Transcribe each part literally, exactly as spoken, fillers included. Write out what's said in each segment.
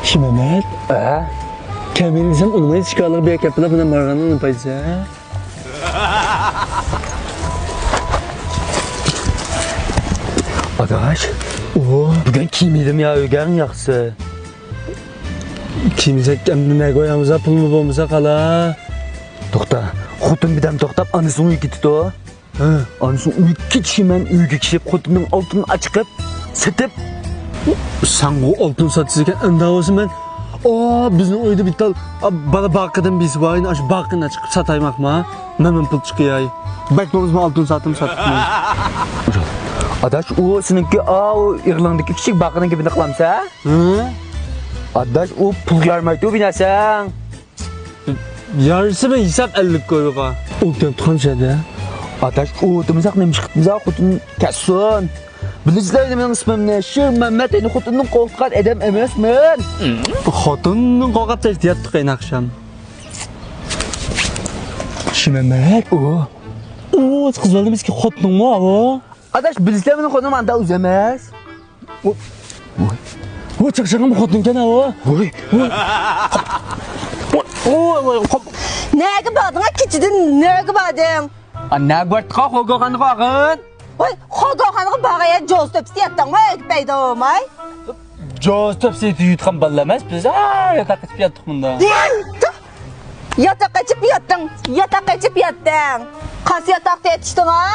شىمەمەت. ئە؟ كەمىنە دېسەم ئۇنىمايسىز، ئىككى ئالىغا بىر كەپىلا بىلەن بارغاننى ئۇنىمايسىز، ھە؟ ئاداش، ئۇ بۈگۈن كىيمىدىم يا، ئۆگەڭ ياخشى. كىيمىسەك ئەمدى نەگە قويامىز، پۇلمۇ بولمىسا قالا. توختا، خوتۇن بىردەم توختاپ، ئانىسىنىڭ ئۆيىگە كېتىدۇ. ھە. ئانىسىنىڭ ئۆيىگە كېتىشى مەن ئۆيگە كېلىپ، خوتۇننىڭ ئالتۇنىنى ئاچىقىپ، سېتىپ. سەنغۇ ئالتۇن ساتىسىكەن، ئەندى بولسا مەن، ئا، بىزنىڭ ئۆيدە بىتال، ئا، بالا باقىدىن بىرسى بار، ئاشۇ باقىنى ئاچىقىپ ساتايماقما؟ مەن، مەن پۇل چىقىياي. بەك بولمىسا مەن ئالتۇن ساتىمەن، ساتىمەن. ئاداش، ئۇ سېنىڭكى، ئا، ئۇ ئېغىلىڭدىكى كىچىك باقىنىڭ گېپىنى قىلامسەن؟ ھە؟ ئاداش، ئۇ پۇلغا يارىمايدۇ، بىلەسەن. يارىسىمۇ ھېساب ئەللىك كويغا. ئۇ كەپتىخان شەدە. ئاداش، ئۇ دېمىسەك نېمە ئىش قىپمىزا، خوتۇن كەتسۇن. بىلىسىلەر مېنىڭ ئىسمىمنى، شىر مەمەت، ئەينى خوتۇننىڭ قورققان ئادەم ئەمەسمەن. خوتۇننىڭ قورققان تەشتى ياتتۇق ئەينى ئاخشام. شىمەمەت. ئۇ. ئۇ، قىز بالىمىزكى خوتۇنۇڭمۇ ئاۋۇ؟ ئاداش، بىلىسىلەر مېنىڭ خوتۇنۇم ئاندا ئۆزەمەس. ۋوي. ۋوي، چاقچاقىم خوتۇنكەن ھاۋا. ۋوي. ۋوي. ۋوي، ۋوي، قوپ. نەگە باردىڭ؟ كېچىدىن نەگە باردىڭ؟ ئا، نەگە بارتقا، خوگوخانغا بارغىن. ۋوي، خوگوخانغا بارغان يەر جوز تۆپىسى ياتتىڭمۇ؟ ئۆيگە پەيدا بولماي. جوز تۆپىسى يۇتقان بالىلار ئەمەس، بىز، ئا، ياتاققا چىقىپ ياتتۇق مۇندا. ۋوي، ياتاققا چىقىپ ياتتىڭ، ياتاققا چىقىپ ياتتىڭ. قايسى ياتاقتا يېتىشتىڭ ھە؟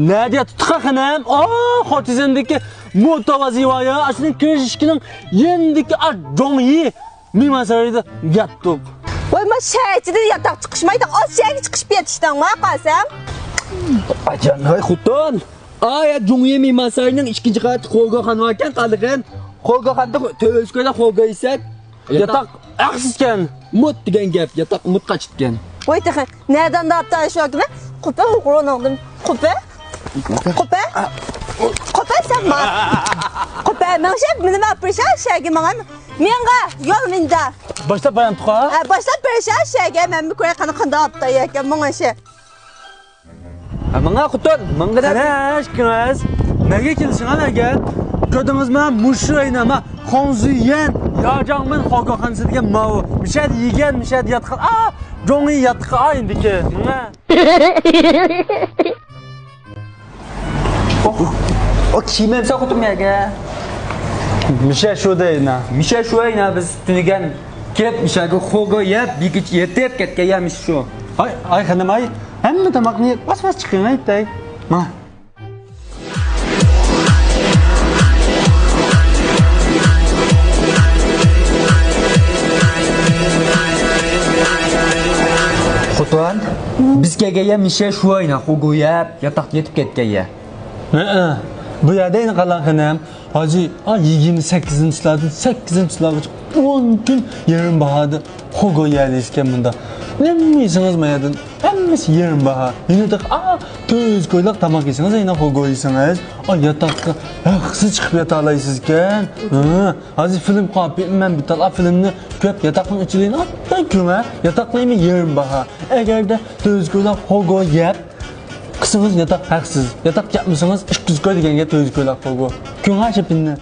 نەدە ياتتۇق خېنىم؟ ئا، خوتىزېندىكى مۇتاۋازى ۋايا، ئاشۇنىڭ كىرىش ئىشىكىنىڭ يېنىدىكى ئا جوڭيى مېھمانسارايدا ياتتۇق. ۋاي، ما شەھەر ئىچىدە ياتاق چىقىشمايدىغان، ئاز شەھەرگە چىقىپ يېتىشتىڭما قاسەم؟ ئاجان، ھاي خوتۇن. ئا، يا جوڭيى مېھمانساراينىڭ ئىككىنچى قەۋەتتە خوگوخان باركەن، قالىغىن. خوگوخاندا تۆۋەن كۆيدە خوگو يېسەك. ياتاق ھەقسىزكەن. مۇت دېگەن گەپ، ياتاق مۇت قاچىدىكەن. ۋاي تېخى، نەدىن داپتا شۇ كۈنى؟ قوپە ئوغرۇنىڭدىن. قوپە؟ قوپە؟ قوپە سەن ما. قوپە، مەڭشەپ، مېنى ما پىرشا شەگە ماڭا. مېڭغا، يول مېندا. باشلاپ بايام تۇقا. ھە، باشلاپ پىرشا شەگە، مەن بىر كۆرەي قانداق داپتا يەكەن ماڭا شە. ھە، ماڭا خوتۇن، ماڭا دەپ. قاراش، كىڭىز. نەگە كېلىشىڭىز نەگە؟ كۆردىڭىزمۇ؟ مۇشۇ ئەينى، ما، خۇڭزىيۈەن، ياجاڭمېن خوگوخانىسى دېگەن ماۋۇ. مىشەدە يېگەن، مىشەدە ياتقان. ئا، جوڭيى ياتقان، ئا، ئىندىكى. ماڭا. ئو، ئو، كىيمەمسە خوتۇن يەگە. مىشە شۇ دەينا. مىشە شۇ ئەينا، بىز تۈنۈگەن كېلىپ مىشەگە خوگو يەپ، بىر كېچە يېتىپ كەتكەن يەمىش شۇ. ئاي، ئاي خېنىم، ئاي. ھەممە تاماقنى يەپ، باس-باس چىقىڭ، ئايتاي. ما. خوتۇن، بىز كەلگەن يەر مىشە شۇ ئەينا، خوگو يەپ، ياتاقتا يېتىپ كەتكەن يەر. ھەئە، بۇ يەردە ئەينى قالغان خېنىم. ھازىر، ئا، يىگىرمە سەككىزىنچىلەردىن سەككىزىنچىلارغىچە ئون كۈن يېرىم باھادا خوگو يەيسىكەن مۇندا. نېمە يېسىڭىز ما يەردىن، ھەممىسى يېرىم باھا. يەنە تېخى، ئا، تۆت يۈز كويلۇق تاماق يېسىڭىز، يەنە خوگو يېسىڭىز، ئا، ياتاققا ھەقسىز چىقىپ ياتالايسىزكەن. ھە، ھازىر فىلىم قويۇپ، مەن بىر تال، ئا، فىلىمنى كۆرۈپ، ياتاقنىڭ ئىچىدە، ئا، كۆڭە، ياتاقلىرىمۇ يېرىم باھا. ئەگەردە تۆت يۈز كويلۇق خوگو يەپ، قىسىڭىز ياتاق ھەقسىز. ياتاق يەپمىسىڭىز، ئىككى يۈز كوي دېگەن گەپ تۆت يۈز كويلۇق خوگو. كۆڭە شېپىننى.